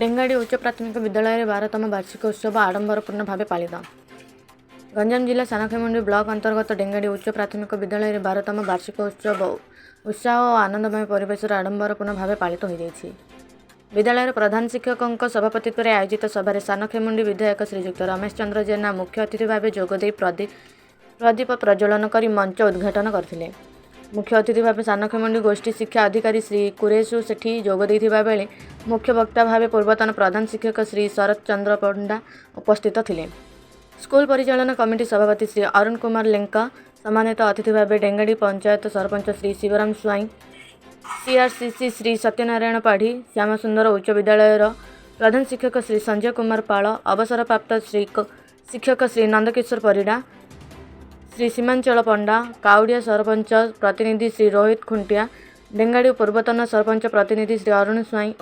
ଡେଙ୍ଗାଡ଼ି ଉଚ୍ଚ ପ୍ରାଥମିକ ବିଦ୍ୟାଳୟରେ 12ତମ ବାର୍ଷିକ ଉତ୍ସବ ଆଡ଼ମ୍ବରପୂର୍ଣ୍ଣ ଭାବେ ପାଳିତ। ଗଞ୍ଜାମ ଜିଲ୍ଲା ସାନଖେମୁଣ୍ଡି ବ୍ଲକ ଅନ୍ତର୍ଗତ ଡେଙ୍ଗାଡ଼ି ଉଚ୍ଚ ପ୍ରାଥମିକ ବିଦ୍ୟାଳୟରେ 12ତମ ବାର୍ଷିକ ଉତ୍ସବ ଉତ୍ସାହ ଓ ଆନନ୍ଦମୟ ପରିବେଶରେ ଆଡ଼ମ୍ବରପୂର୍ଣ୍ଣ ଭାବେ ପାଳିତ ହୋଇଯାଇଛି। ବିଦ୍ୟାଳୟର ପ୍ରଧାନ ଶିକ୍ଷକଙ୍କ ସଭାପତିତ୍ୱରେ ଆୟୋଜିତ ସଭାରେ ସାନଖେମୁଣ୍ଡି ବିଧାୟକ ଶ୍ରୀଯୁକ୍ତ ରମେଶ ଚନ୍ଦ୍ର ଜେନା ମୁଖ୍ୟ ଅତିଥି ଭାବେ ଯୋଗଦେଇ ପ୍ରଦୀପ ପ୍ରଜ୍ୱଳନ କରି ମଞ୍ଚ ଉଦ୍ଘାଟନ କରିଥିଲେ। ମୁଖ୍ୟ ଅତିଥି ଭାବେ ସାନଖେମୁଣ୍ଡି ଗୋଷ୍ଠୀ ଶିକ୍ଷା ଅଧିକାରୀ ଶ୍ରୀ କୁରେଶୁ ସେଠୀ ଯୋଗ ଦେଇଥିବା ବେଳେ ମୁଖ୍ୟ ବକ୍ତା ଭାବେ ପୂର୍ବତନ ପ୍ରଧାନ ଶିକ୍ଷକ ଶ୍ରୀ ଶରତ ଚନ୍ଦ୍ର ପଣ୍ଡା ଉପସ୍ଥିତ ଥିଲେ। ସ୍କୁଲ ପରିଚାଳନା କମିଟି ସଭାପତି ଶ୍ରୀ ଅରୁଣ କୁମାର ଲେଙ୍କା, ସମ୍ମାନିତ ଅତିଥି ଭାବେ ଡେଙ୍ଗାଡ଼ି ପଞ୍ଚାୟତ ସରପଞ୍ଚ ଶ୍ରୀ ଶିବରାମ ସ୍ୱାଇଁ, ସିଆର୍ସିସି ଶ୍ରୀ ସତ୍ୟନାରାୟଣ ପାଢ଼ୀ, ଶ୍ୟାମସୁନ୍ଦର ଉଚ୍ଚ ବିଦ୍ୟାଳୟର ପ୍ରଧାନ ଶିକ୍ଷକ ଶ୍ରୀ ସଞ୍ଜୟ କୁମାର ପାଳ, ଅବସରପ୍ରାପ୍ତ ଶ୍ରୀ ଶିକ୍ଷକ ଶ୍ରୀ ନନ୍ଦକିଶୋର ପରିଡ଼ା, ଶ୍ରୀ ସୀମାଞ୍ଚଳ ପଣ୍ଡା, କାଉଡ଼ିଆ ସରପଞ୍ଚ ପ୍ରତିନିଧି ଶ୍ରୀ ରୋହିତ ଖୁଣ୍ଟିଆ, ଡେଙ୍ଗାଡ଼ି ପୂର୍ବତନ ସରପଞ୍ଚ ପ୍ରତିନିଧି ଶ୍ରୀ ଅରୁଣ ସ୍ୱାଇଁ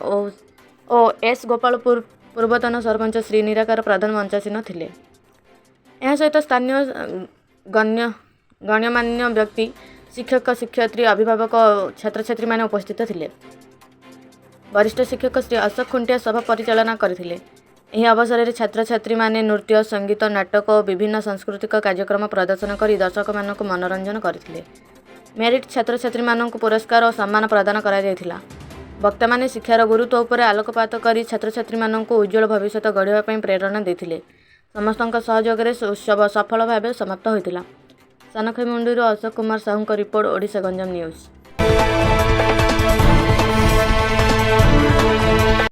ଓ ଏସ୍ ଗୋପାଳପୁର ପୂର୍ବତନ ସରପଞ୍ଚ ଶ୍ରୀ ନିରାକାର ପ୍ରଧାନ ମଞ୍ଚାସୀନ ଥିଲେ। ଏହା ସହିତ ସ୍ଥାନୀୟ ଗଣ୍ୟମାନ୍ୟ ବ୍ୟକ୍ତି, ଶିକ୍ଷକ, ଶିକ୍ଷୟିତ୍ରୀ, ଅଭିଭାବକ ଓ ଛାତ୍ରଛାତ୍ରୀମାନେ ଉପସ୍ଥିତ ଥିଲେ। ବରିଷ୍ଠ ଶିକ୍ଷକ ଶ୍ରୀ ଅଶୋକ ଖୁଣ୍ଟିଆ ସଭା ପରିଚାଳନା କରିଥିଲେ। ଏହି ଅବସରରେ ଛାତ୍ରଛାତ୍ରୀମାନେ ନୃତ୍ୟ, ସଙ୍ଗୀତ, ନାଟକ ଓ ବିଭିନ୍ନ ସାଂସ୍କୃତିକ କାର୍ଯ୍ୟକ୍ରମ ପ୍ରଦର୍ଶନ କରି ଦର୍ଶକମାନଙ୍କୁ ମନୋରଞ୍ଜନ କରିଥିଲେ। ମେରିଟ୍ ଛାତ୍ରଛାତ୍ରୀମାନଙ୍କୁ ପୁରସ୍କାର ଓ ସମ୍ମାନ ପ୍ରଦାନ କରାଯାଇଥିଲା। ବକ୍ତାମାନେ ଶିକ୍ଷାର ଗୁରୁତ୍ୱ ଉପରେ ଆଲୋକପାତ କରି ଛାତ୍ରଛାତ୍ରୀମାନଙ୍କୁ ଉଜ୍ଜ୍ୱଳ ଭବିଷ୍ୟତ ଗଢ଼ିବା ପାଇଁ ପ୍ରେରଣା ଦେଇଥିଲେ। ସମସ୍ତଙ୍କ ସହଯୋଗରେ ଉତ୍ସବ ସଫଳ ଭାବେ ସମାପ୍ତ ହୋଇଥିଲା। ସାନଖେମୁଣ୍ଡିରୁ ଅଶୋକ କୁମାର ସାହୁଙ୍କ ରିପୋର୍ଟ, ଓଡ଼ିଶା ଗଞ୍ଜାମ ନ୍ୟୁଜ୍।